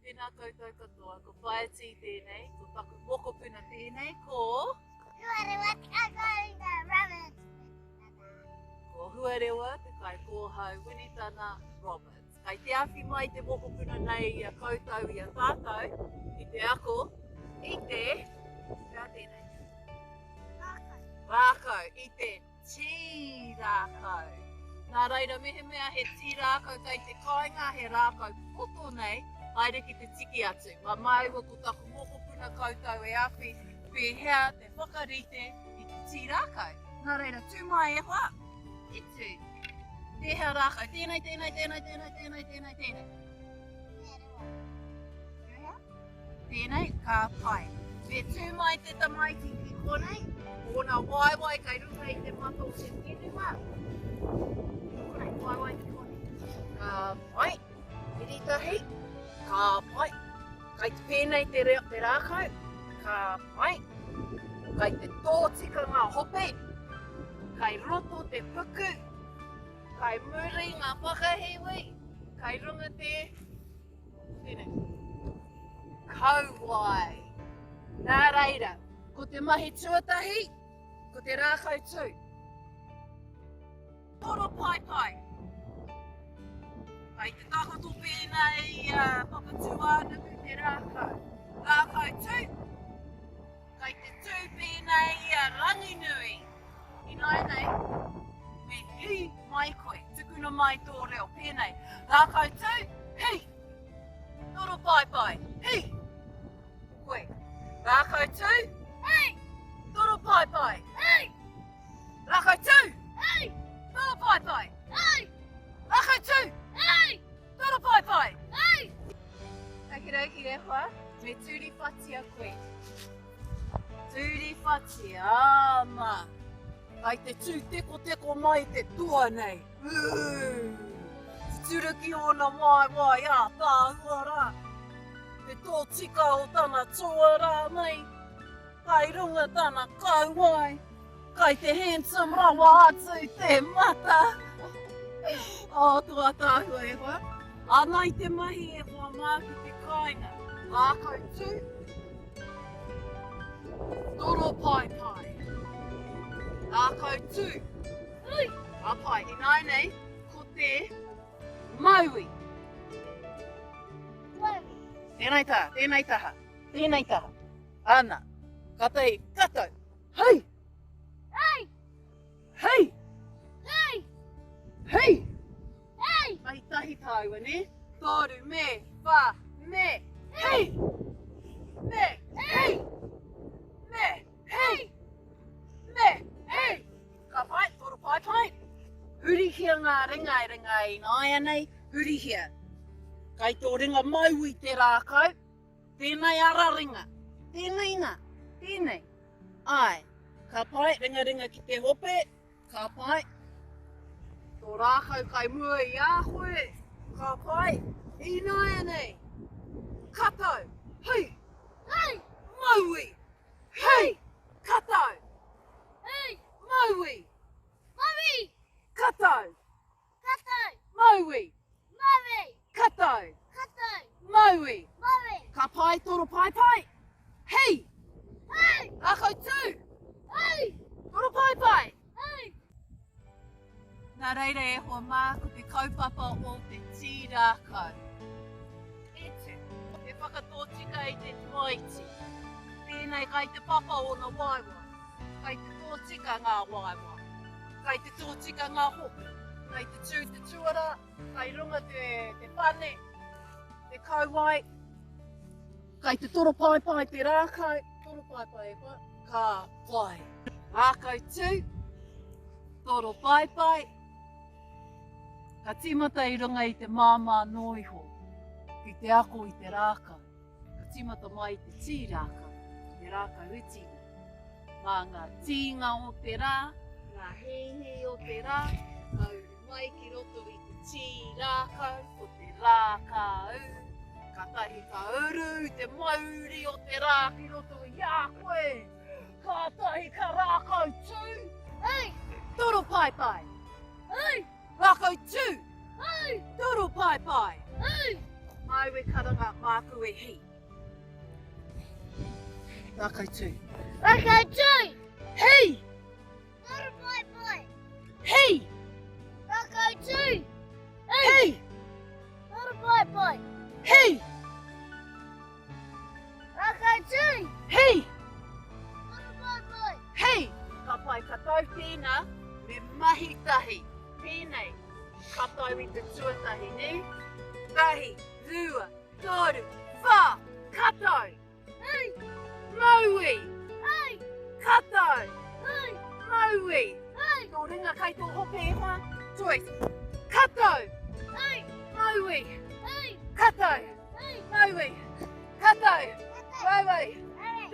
Tēnā koutou katoa, ko Whaea Tī tēnei, ko taku mokopuna tēnei, ko... Huarewa te kaikōhau Roberts. Ko Huarewa te kaikōhau Winitana Roberts. Kai te awhi mai te mokopuna nei i a koutou, i a tātou, i te ako, i te... Pea tēnei? Rākau. Rākau, i te Tī rākau. Nā reira, mehemea he tī rākau kei te kāinga, he rākau poto nei, haere ki te tiki atu. Mā māua ko taku mokopuna koutou e awhi pēhea te whakarite i te tī rākau. Nā reira, tū mai e hoa, e tū. Tēhea rākau? Tēnei, tēnei, tēnei, tēnei, tēnei, tēnei, tēnei. Tēnei, ka pai. Me tū mai te tamaiti ki konei, ōna waewae kei runga i te mata o te whenua. Konei, waewae ki konei. Ka pai, piritahi, ka pai. Kai te pēnei te, re, te rākau, ka pai. Kai te tōtika ngā hope, kai roto te puku, kai muri ngā whakahiwi, kai runga te Tēnei. Kauae. Nā reira, ko te mahi tuatahi, ko te rākau tū. Toro paepae. Kai te takoto pēnā i a Papatūānuku te rākau. Rākau tū. Kai te tū pēnā i a Ranginui. Ināianei, me hī mai koe, tukuna mai tō reo, pēnei, Rākau tū, hī! Toro paepae, hī! Koe, Rākau tū, hī! Toro paepae, hī! Rākau tū, hī! Toro paepae, hī! Rākau tū, hī! Toro paepae! Hei! Okidoki e hoa, me tūriwhatia koe. Tūriwhatia, āma. Kai te tū tekoteko mai te toa nei. Ū! Tuturuki ōna waewae ātaahua rā. Te tōtika o tana tuarā nei. Kai runga tana kauae. Kai te handsome rawa atu te mata. Oh, tō ataahua e hoa. Ana i te mahi e hoa mā ki te kāinga. Rākau tū. Toro paepae. Rākau tū. Ui! Ka pai. Ināianei, ko te Maui. Maui. Tēnei taha, tēnei taha, tēnei taha. Ana. Katahi, katau. Hei! Hei! Hei! Hei! Hei! Hei! Mahi tahi tāua, nē? Toru, me, whā, me, hei! Me, hei! Me, hei! Me, hei! Ka pai, toro pai pai. Hurihia ngā ringa e ringa ināianei, hurihia. Kai tō ringa mauī te rākau, tēnei ara ringa, tēnei nā, tēnei. Āe, ka pai, ringaringa ki te hope, ka pai. Tō rākau kai mua i a koe, ka pai. Ināianei, katau, hei! Hei! Maui! Hei! Katau! Hei! Maui! Maui! Katau! Katau! Maui! Maui! Katau! Katau! Maui! Maui! Ka pai toro paepae! Hei! Hei! Rākau tū! Hei! Toro paepae! Hei! Nā reira e hoa mā, ko te kaupapa o te tī rākau. E tū, he whakatōtika i te tamaiti. Tēnei kai te papa ōna waewae. Kai te tōtika ngā waewae. Kai te tōtika ngā hope. Kai te tū te tuara, kai runga te, te pane, te kauae. Kai te toro paepae te rākau, toro paepae e hoa, ka pai. Rākau tū, toro paepae, ka tīmata i runga i te māmā noa iho, ki te ako i te rākau. Ka tīmata mai i te tī rākau, te rākau iti nei. Mā ngā tīnga o te rā, ngā hīhī o te rā, ka uru mai ki roto i te tī rākau, ko te rākau. Kātahi ka uru te mauri o te rā ki roto i a koe. Kātahi ka rākau tū. Hei! Toro paepae. Hei! Rākau tū! Hei! Toro paepae! Hei! Māu e karanga, māku e hī. Rākau tū. Rākau tū! Hī! Toropoepoe! Hī! Rākau tū! Hī! Toropoepoe! Hī! Rākau tū! Hī! Toropoepoe! Hī! Ka pai, ka tau tēnā, me mahi tahi. Pēnei, ka tau i te tuatahi, nē? Tahi, rua, toru, whā, ka tau! Hei! Maui! Hei! Ka tau! Hei! Maui! Hei! Tō ringa kai tō hope e hoa, Joyce. Ka tau! Hei! Maui! Hei! Ka tau! Hei! Maui! Ka tau! Maui!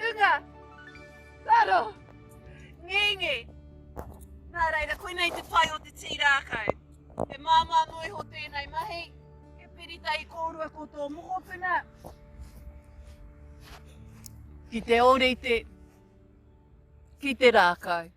Runga! Raro! Ngenge! Nā reira, koinei te pai o te tī rākau. He māmā noa iho tēnei mahi, he piritahi kōrua ko tō mokopuna. Ki te ōrite, ki te rākau.